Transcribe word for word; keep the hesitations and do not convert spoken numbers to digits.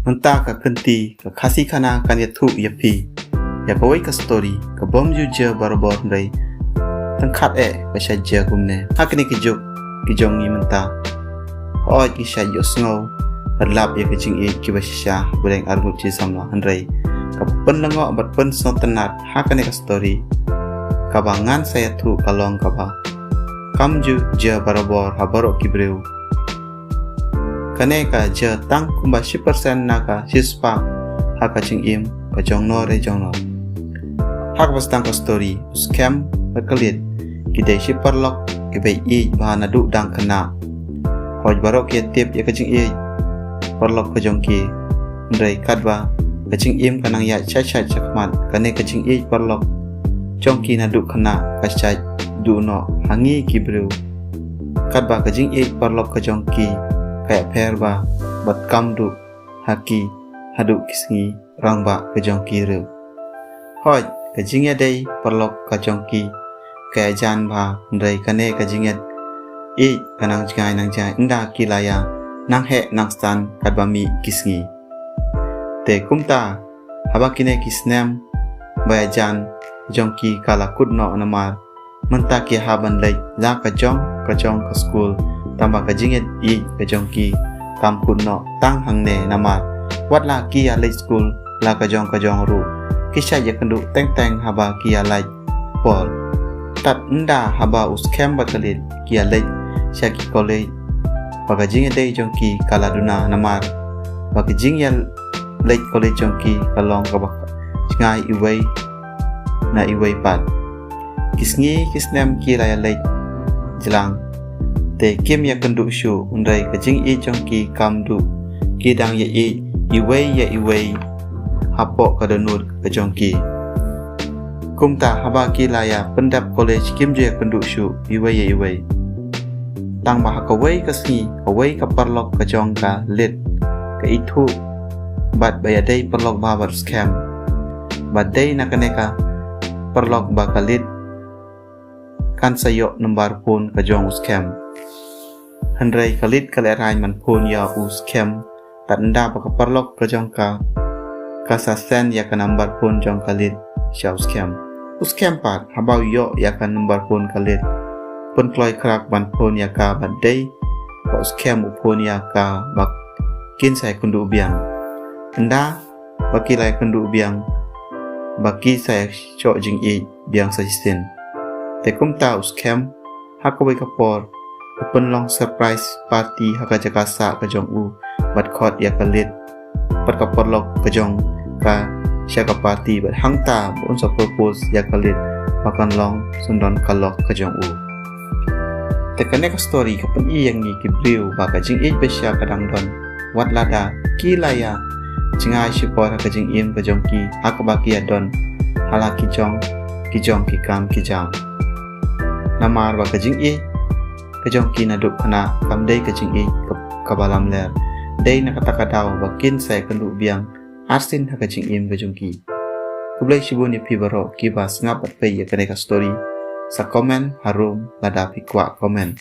Mynta ka kynti ka Khasi Khana kan ïathuh ïa phi ïa kawei ka story ka bym ju jia barabor hynrei tyngkhat eh ka shah jia kumne. Ha kine ki juk ki jong ngi mynta, hooid ngi shah ïohsngew bad lap ïa ka jingïeit kiba shisha ha pdeng arngut shi samla, hynrei kaba pynlyngngoh bad pynsngewtynnat ha kane ka story kaba ngan sa ïathuh ka long kaba kam ju jia barabor ha baroh ki briew. Kane ka jia tang kumba shi persen na ka shispah ha ka jingim ka jong no re jong no. Ha kaba sdang ka story, u Skhem bad ka Lit ki dei shi paralok kiba ïeit bha naduh dang khynnah. Hooid baroh ki ïatip ïa ka jingïeit paralok ka jong ki, hynrei katba ka jingim ka nang ïaid shait shait shakhmat, kane ka jingïeit paralok jong ki naduh khynnah ka shait duh noh ha ngi ki briew. Katba ka jingïeit paralok ka jong ki ka ïapher bha bad kam duh ha ki haduh ki sngi rangbah ka jong ki ruh. Hooid ka jingïadei paralok ka jong ki ka ïajan bha, hynrei kane ka jingïeit ïeit ka nang jngai nang jngai ynda ki la ïa nang heh nang stan katba mih ki sngi. Te kumta haba kine ki snem ba ïajan jong ki ka la kut noh namar mynta ki hap ban leit la ka jong ka jong ka skul, tangba ka jingïeit ïeit ka jong ki kam kut noh tang hangne namar wat la ki ïa leit skul la ka jong ka jong ruh ki shait ïakynduh teng teng haba ki ïa leit por. Tad ynda haba u Skhem bad ka Lit ki ïa leit sha ki college, ba ka jingïadei jong ki ka la duna namar ba ka jingïaleit college jong ki ka long kaba jngai iwei na iwei pat. Ki sngi ki snem ki la ïa leit jlang, te kim ïakynduh shuh, hynrei ka jingïeit jong ki kam duh, ki dang ïaieit iwei ïa iwei hapoh ka dohnud ka jong ki. Kumta haba ki la ïa pyndep college kim ju ïakynduh shuh iwei ïa iwei. Tangba ha kawei ka sngi kawei ka paralok ka jong ka Lit ka ithuh bad ba ïadei paralok bha bad u Skhem, bad dei na kane ka paralok ba ka Lit kan sa ïoh number phone ka jong u Skhem. Hynrei ka Lit ka lehraiñ ban phone ïa u Skhem, tad ynda ba ka paralok ka jong ka ka sa send ïa ka number phone jong ka Lit sha u Skhem. U Skhem pat haba u ïoh ïa ka number phone ka Lit, pynkloi khrak ban phone ïa ka bad dei ba u Skhem u phone ïa ka ba kin sa ïakynduh biang. Ynda ba ki la ïakynduh biang ba ki sa ïashoh jingïeit biang sa shisien. Te kumta u Skhem ha kawei ka por u pynlong surprise party ha ka jaka sah ka jong u bad khot ïa ka Lit bad ka paralok ka jong ka sha ka party bad hangta ba un sa propose ïa ka Lit ba kan long syndon ka lok ka jong u. Te kane ka story ka pyni ïa ngi ki briew ba ka jingïeit ba shisha ka dang don wat lada ki la ïa jngai shipor ha ka jingim ka jong ki ha kaba ki ïa don ha la ki jong ki jong ki kam ki jam. Namar ba ka jingïeit ka jong ki naduh khynnah kam dei ka jingïeit ka, kaba lamler, dei na kata ka daw ba kin sa ïakynduh biang arsien ha ka jingim ka jong ki. Khublei shibun ïa phi baroh kiba sngap bad peit ïa kane ka story. Sa comment harum lada phi kwah comment.